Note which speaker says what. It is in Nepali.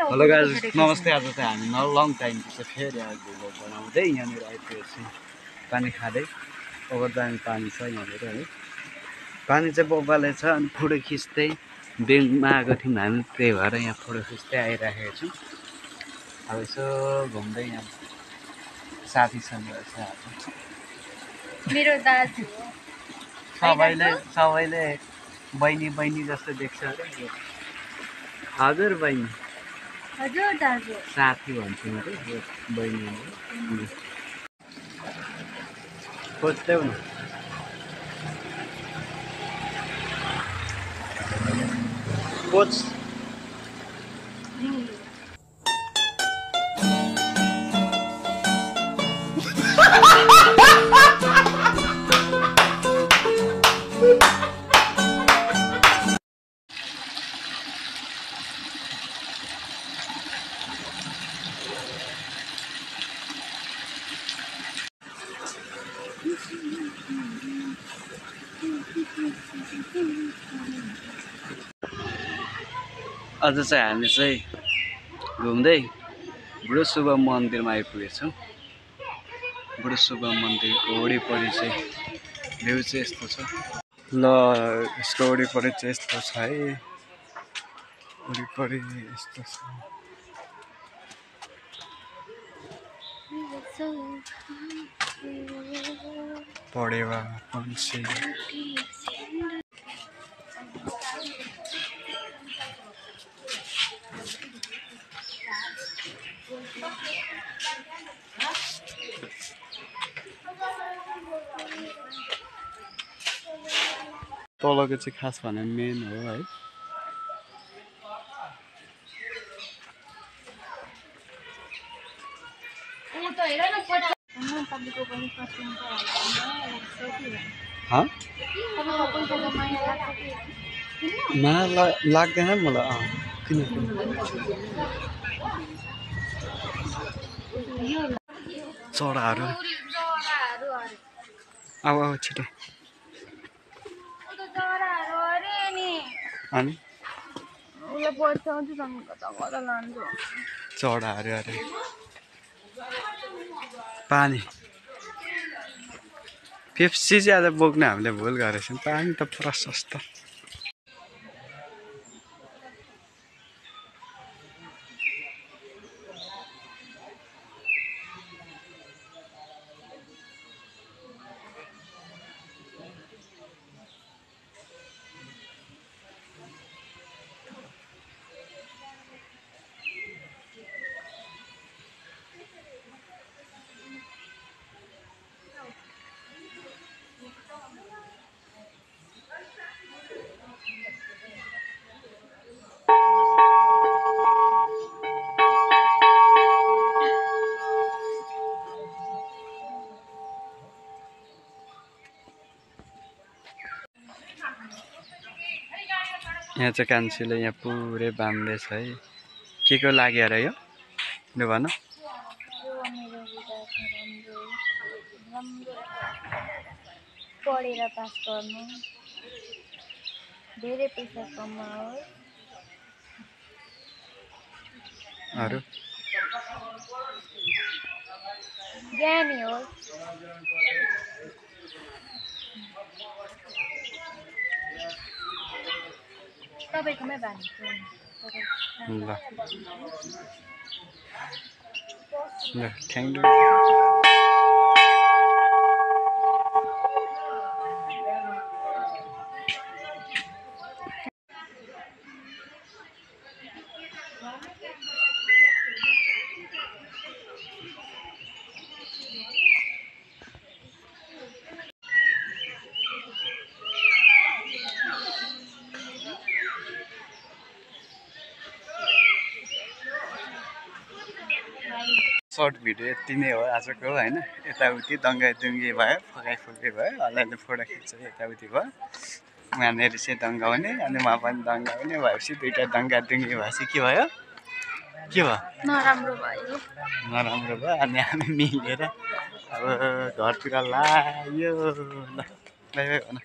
Speaker 1: हेलो गाइस, नमस्ते। आज चाहिँ हामी लङ टाइम पछि फेरि आज भिडियो बनाउँदै यहाँनिर आइपुगेको छौँ। पानी खाँदै ओभर दामी पानी छ यहाँनिर है। पानी चाहिँ बब्बाले छ अनि फोटो खिच्दै बेलमा आएको थियौँ हामी, त्यही भएर यहाँ फोटो खिच्दै आइराखेको छौँ। अब यसो घुम्दै यहाँ साथी छ
Speaker 2: मेरो दाजु
Speaker 1: सबैले बहिनी जस्तो देख्छ अरे। हजुर बहिनी,
Speaker 2: हजुर दाजु,
Speaker 1: साथी भन्छु म अरे बहिनी खोज्दै हुनु। कोच आज चाहिँ हामी चाहिँ घुम्दै बुढो शुभ मन्दिरमा आइपुगेछौँ। बुढो शुभ मन्दिरको वरिपरि चाहिँ भ्यू चाहिँ यस्तो छ। ल यसको वरिपरि चाहिँ यस्तो छ है। वरिपरि यस्तो छ। पढेवा पन्छी तलको चाहिँ खास भने मेन हो है। माया लाग्दैन मलाई। किन चराहरू अब छिटो अनि चराहरू अरे पानी पेप्सी चाहिँ आज बोक्न हामीले भुल गरेछौँ। पानी त पुरा सस्तो। यहाँ चाहिँ कान्छीले यहाँ पुरै बाँध्दैछ है। के को लागि र यो लु भन।
Speaker 2: पढेर पास गर्नु, धेरै पैसा कमाओस्,
Speaker 1: अरु
Speaker 2: ज्ञानी होस्। तपाईँकोमै भन्छु
Speaker 1: ल थ्याङ्क यू। सर्ट भिडियो यति नै हो आजको होइन। यताउति दङ्गाइदुङ्गी भयो, फकाइफुकी भयो, अलिअलि फोटो खिच्छ यताउति भयो। उहाँनिर चाहिँ दङ्गाउने अनि उहाँ पनि दङ्गाउने भएपछि दुइटा दङ्गाइदुङ्गी भएपछि के भयो? के भयो?
Speaker 2: नराम्रो भयो।
Speaker 1: नराम्रो भयो। अनि हामी मिलेर अब घरतिर लाग्यो। ल बाई बाई भन।